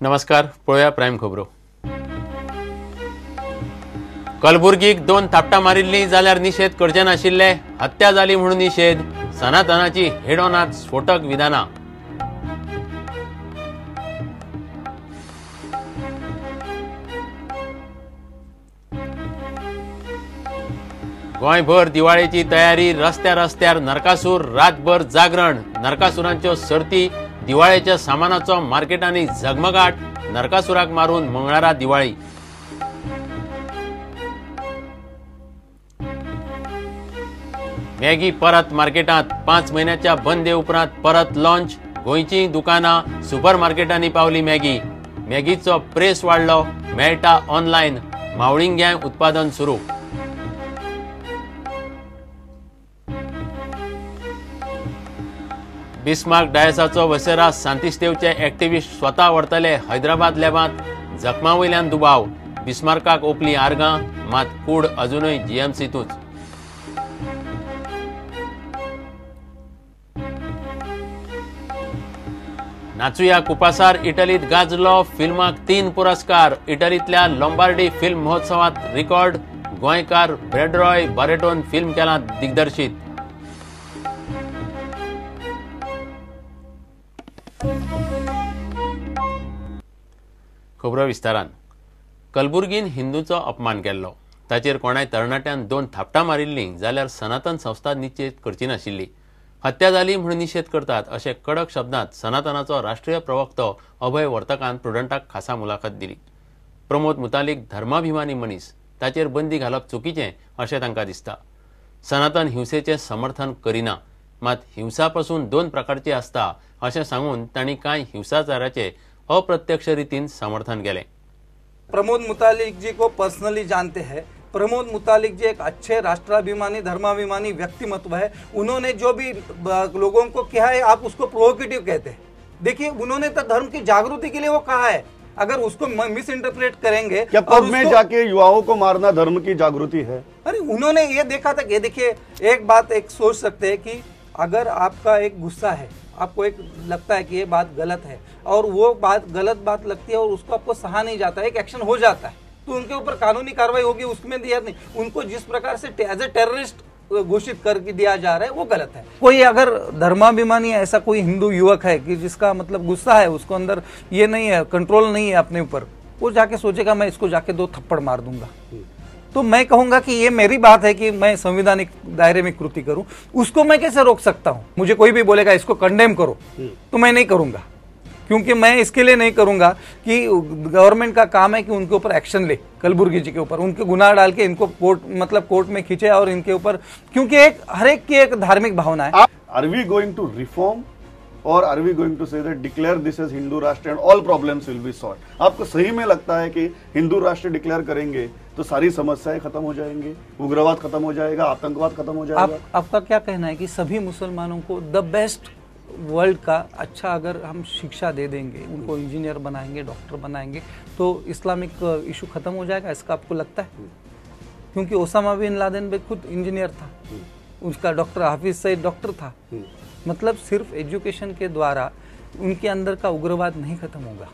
नमस्कार, पळोवया प्रायम खबरो. कलबुर्गीक 2 थापटां मारिल्लीं जाल्यार निशेध करचे नाशिल्ले, हत्या जाली म्हणून निशेध, सनातनाची हेडॉनात स्फोटक विधानां. गोंयभर दिवाळेची तयारी, रस्त्या रस्त्यार नरकासूर, रातभर जागरण, नरकासुरांच्यो सर्ती, दिवाळेच्या सामानाचो मार्केटांनी झगमगाट, नरकासुराक मारून मंगळारा दिवाळी. मॅगी परत मार्केटांत, 5 म्हयन्याच्या बंदे उपरांत परत लॉन्च, गोंयची दुकानां सुपर मार्केटांनी पावली मॅगी. मॅगीचो प्रेस वाडलो, मेळटा ऑनलायन, मावळिंग्यां उत्पादन सुरू. बिस्मार्क डायसाचो वसेरा सांतिस्तेवचे एक्टिविस्ट स्वता व्हरतले हैदराबाद लॅबांत, जखमा वयल्यान दुबाव, बिस्मार्काक ओपली आर्गां, मात कूड अजुनूय जीएमसीतूच. नाचुया कुपासार इटलीत गाजलो, फिल्माक 3 पुरस्कार, इटलींतल्या लॉम्बार्डी फिल्म महोत्सवात रिकॉर्ड, गोंयकार ब्रेडरॉय बारेटोन फिल्म केलां दिग्दर्शीत. खबरो विस्तारान. कलबुर्गीन हिंदूचो अपमान केल्लो, ताचेर कोणाय तरणाट्यान 2 थापटां मारिल्लीं जाल्यार सनातन संस्था निशेध करची नाशिल्ली, हत्या जाली म्हूण निशेध करतात अशे कडक शब्दांत सनातनाचो राष्ट्रीय प्रवक्तो अभय वर्तकान प्रुडंटाक खासा मुलाखत दिली. प्रमोद मुतालीक धर्माभिमानी मनीस, ताचेर बंदी घालप चुकीचें अशें तांकां दिसता. सनातन हिंसेचें समर्थन करिना, मात हिंसा पसून 2 प्रकारची आसता अशें सांगून तांणी कांय हिंसाचाराचे अप्रत्यक्ष रीतीन समर्थन केलें. प्रमोद मुतालिक जी को पर्सनली जानते हैं. प्रमोद मुतालिक जी एक अच्छे राष्ट्राभिमानी धर्माभिमानी व्यक्तिमत्व है. उन्होंने जो भी लोगों को कहा है आप उसको प्रोवोकेटिव कहते हैं. देखिए, उन्होंने तो धर्म की जागृति के लिए वो कहा है. अगर उसको मिस इंटरप्रेट करेंगे, क्या पब में जाके युवाओं को मारना धर्म की जागृति है? अरे उन्होंने ये देखा था कि देखिए, एक बात एक सोच सकते हैं कि अगर आपका एक गुस्सा है, आपको एक लगता है कि ये बात गलत है और वो बात गलत बात लगती है और उसको आपको सहा नहीं जाता, एक एक्शन हो जाता है, तो उनके ऊपर कानूनी कार्रवाई होगी, उसमें दिया नहीं. उनको जिस प्रकार से एज ए टेररिस्ट घोषित करके दिया जा रहा है वो गलत है. कोई अगर धर्माभिमानी ऐसा कोई हिंदू युवक है कि जिसका मतलब गुस्सा है, उसको अंदर ये नहीं है, कंट्रोल नहीं है अपने ऊपर, वो जाके सोचेगा मैं इसको जाके 2 थप्पड़ मार दूंगा, तो मैं कहूंगा कि ये मेरी बात है कि मैं संवैधानिक दायरे में कृति करूं, उसको मैं कैसे रोक सकता हूं? मुझे कोई भी बोलेगा इसको कंडेम करो तो मैं नहीं करूंगा, क्योंकि मैं इसके लिए नहीं करूंगा कि गवर्नमेंट का काम है कि उनके ऊपर एक्शन ले, कलबुर्गी जी के ऊपर उनके गुनाह डाल के इनको कोर्ट मतलब कोर्ट में खींचे और इनके ऊपर, क्योंकि एक हर एक की एक धार्मिक भावना है. Are we going to reform Aur are we going to say that declare this as Hindu Rashtra and all problems will be solve? आपको सही में लगता है कि हिंदू राष्ट्र डिक्लेयर करेंगे तो सारी समस्याएं खत्म हो जाएंगी, उग्रवाद खत्म हो जाएगा, आतंकवाद खत्म हो जाएगा? आपका क्या कहना है कि सभी मुसलमानों को the best world का अच्छा अगर हम शिक्षा दे देंगे, उनको इंजीनियर बनाएंगे, डॉक्टर बनाएंगे, तो इस्लामिक इशू खत्म हो जाएगा, इसका आपको लगता है? क्योंकि ओसामा बिन लादेन भी खुद इंजीनियर था, उसका डॉक्टर हाफिज सईद डॉक्टर था. मतलब सिर्फ एजुकेशन के द्वारा उनके अंदर का उग्रवाद नहीं खत्म होगा.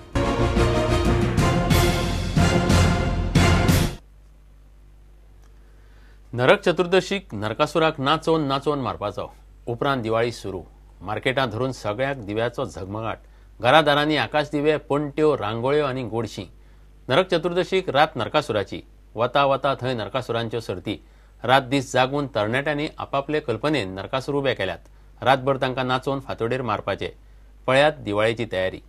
नरक चतुर्दशीक नरकासुराक नाचोवन नाचोवन मारपाचो, उपरांत दिवाळी सुरू. मार्केटां धरून सगळ्याक दिव्याचो झगमगाट, घरादारांनी आकाश दिवे, पणट्यो, रांगोळ्यो आनी गोडशीं. नरक चतुर्दशीक रात नरकासुराची, वता वता थंय नरकासुरांच्यो सर्ती. रात दीस जागून तरणाट्यांनी आपापले कल्पनेन नरकासूर उबे केल्यात. रातभर तांकां नाचोवन फांतोडेर मारपाचे. पळयात दिवाळेची तयारी.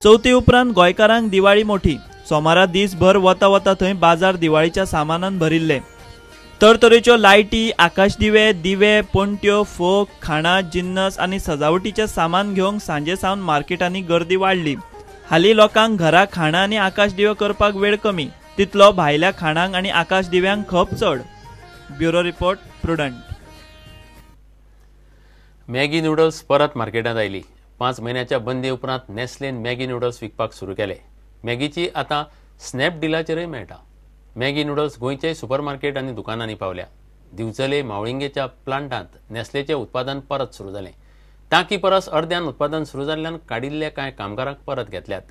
चवथी उपरांत गोंयकारांक दिवाळी मोठी. सोमारा दीसभर वता वता थंय बाजार दिवाळीच्या सामानान भरिल्ले. तरतरेच्यो लायटी, आकाशदिवे, दिवे, पणट्यो, फोग, खाणां, जिन्नस आनी सजावटीचें सामान घेवंक सांजे सावन मार्केटांनी गर्दी वाडली. हालीं लोकांक घरा खाणां आनी आकाशदिवे करपाक वेळ कमी, तितलो भायल्या खाणांक आनी आकाशदिव्यांक खप चड. Bureau report, Prudent. Maggi noodles परत मार्केटांत आयली. 5 म्हयन्याच्या बंदी उपरांत नेस्लेन मॅगी नुडल्स विकपाक सुरू केले. मॅगीची आतां स्नॅपडिलाचेरय मेळटा. मॅगी नुडल्स गोंयचे सुपरमार्केट आनी दुकानांनी पावल्या. दिवचले मावळिंगेच्या प्लांटांत नेस्लेचें उत्पादन परत सुरू जालें. तांकी परस अर्द्यान उत्पादन सुरू जाल्ल्यान काडिल्ल्या कांय कामगारांक परत घेतल्यात.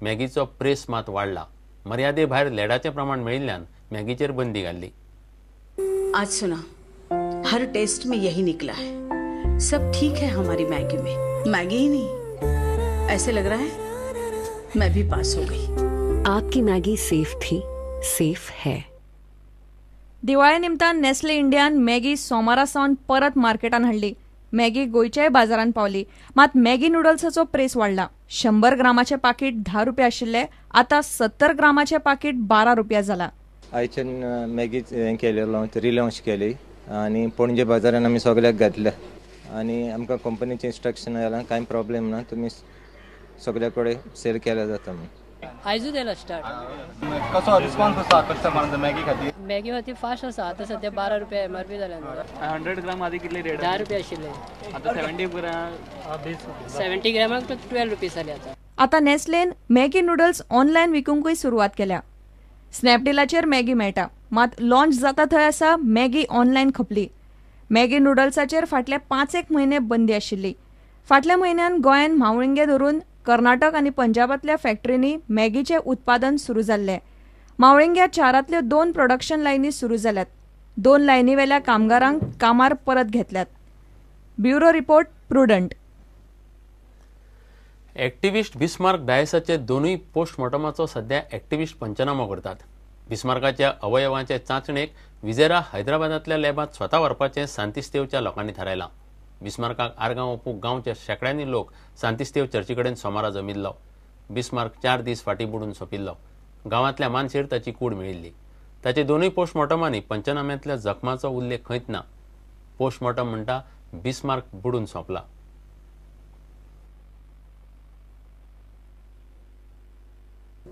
मॅगीचो प्रेस मात वाडला. मर्यादे भायर लेडाचें प्रमाण मेळिल्ल्यान मॅगीचेर बंदी घाल्ली. आज सुना, हर टेस्ट में यही निकला है, सब ठीक है हमारी मैगी में. मैगी ही नहीं, ऐसे लग रहा है मैं भी पास हो गई. आपकी मैगी सेफ थी, सेफ है. दिवाळे निमतान नेस्ले इंडियान मॅगी सोमारा सावन परत मार्केटान हाडली. मॅगी गोंयच्याय बाजारांत पावली, मात मॅगी नुडल्साचो प्रेस वाडला. 100 ग्रामाचें पाकीट 10 रुपया आशिल्लें, आतां 70 ग्रामाचें पाकीट 12 रुपया जाला. आयच्यान मॅगी हें केले, रिलॉन्च केली आनी पणजे बाजारान आमी सगळ्याक घातल्या आनी आमकां कंपनीचें इन्स्ट्रक्शन आयलां, कांय प्रॉब्लेम ना, तुमी सगळ्या कडेन सेल केल्या जाता म्हणून. आयजूच येयला स्टार्ट. कसो रिस्पॉन्स आसा कस्टमरांचो मॅगी खातीर? मॅगी खातीर फास्ट आसा. आतां सद्या 12 रुपया एमआरपी जाल्या. 100 ग्राम आदी कितले रेट? 10 रुपया आशिल्ले, आतां 70 ग्राम 70 ग्रामाक 12 रुपीज जाले आतां. आतां नेस्लेन मॅगी नुडल्स ऑनलायन विकूंकूय सुरवात केल्या. स्नॅपडिलाचेर मॅगी मेळटा, मात लॉन्च जाता थंय आसा मॅगी ऑनलायन खपली. मॅगी नुडल्साचेर फाटले 5-1 म्हयने बंदी आशिल्ली. फाटल्या म्हयन्यान गोंयान म्हावळिंगे धरून कर्नाटक आनी पंजाबांतल्या फॅक्टरींनी मॅगीचें उत्पादन सुरू जाल्लें. म्हावळिंग्या 4 2 प्रोडक्शन लायनी सुरू जाल्यात. 2 लायनी वेल्या कामगारांक कामार परत घेतल्यात. Bureau report, Prudent. Activist Bismarck डायसाचे 2 पोस्टमॉर्टमाचो सध्या एक्टिव्हिस्ट पंचनामो करतात. बिस्मार्काच्या अवयवांचे चांचणेक विजेरा हैदराबादांतल्या लॅबांत स्वता व्हरपाचें सांतिस्तेवच्या लोकांनी थारायलां. बिस्मार्काक आर्गां ओंपूंक गांवच्या शेंकड्यांनी लोक सांतिस्तेव चर्ची कडेन सोमारा जमिल्लो. बिस्मार्क 4 दीस फाटीं बुडून सोंपिल्लो. गांवांतल्या मानशेर ताची कूड मेळिल्ली. ताचे 2 पोस्टमॉर्टमांनी पंचनाम्यांतल्या जखमाचो उल्लेख खंयच ना. पोस्टमॉर्टम म्हणटा बिस्मार्क बुडून सोंपला.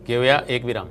घेवया एक विराम.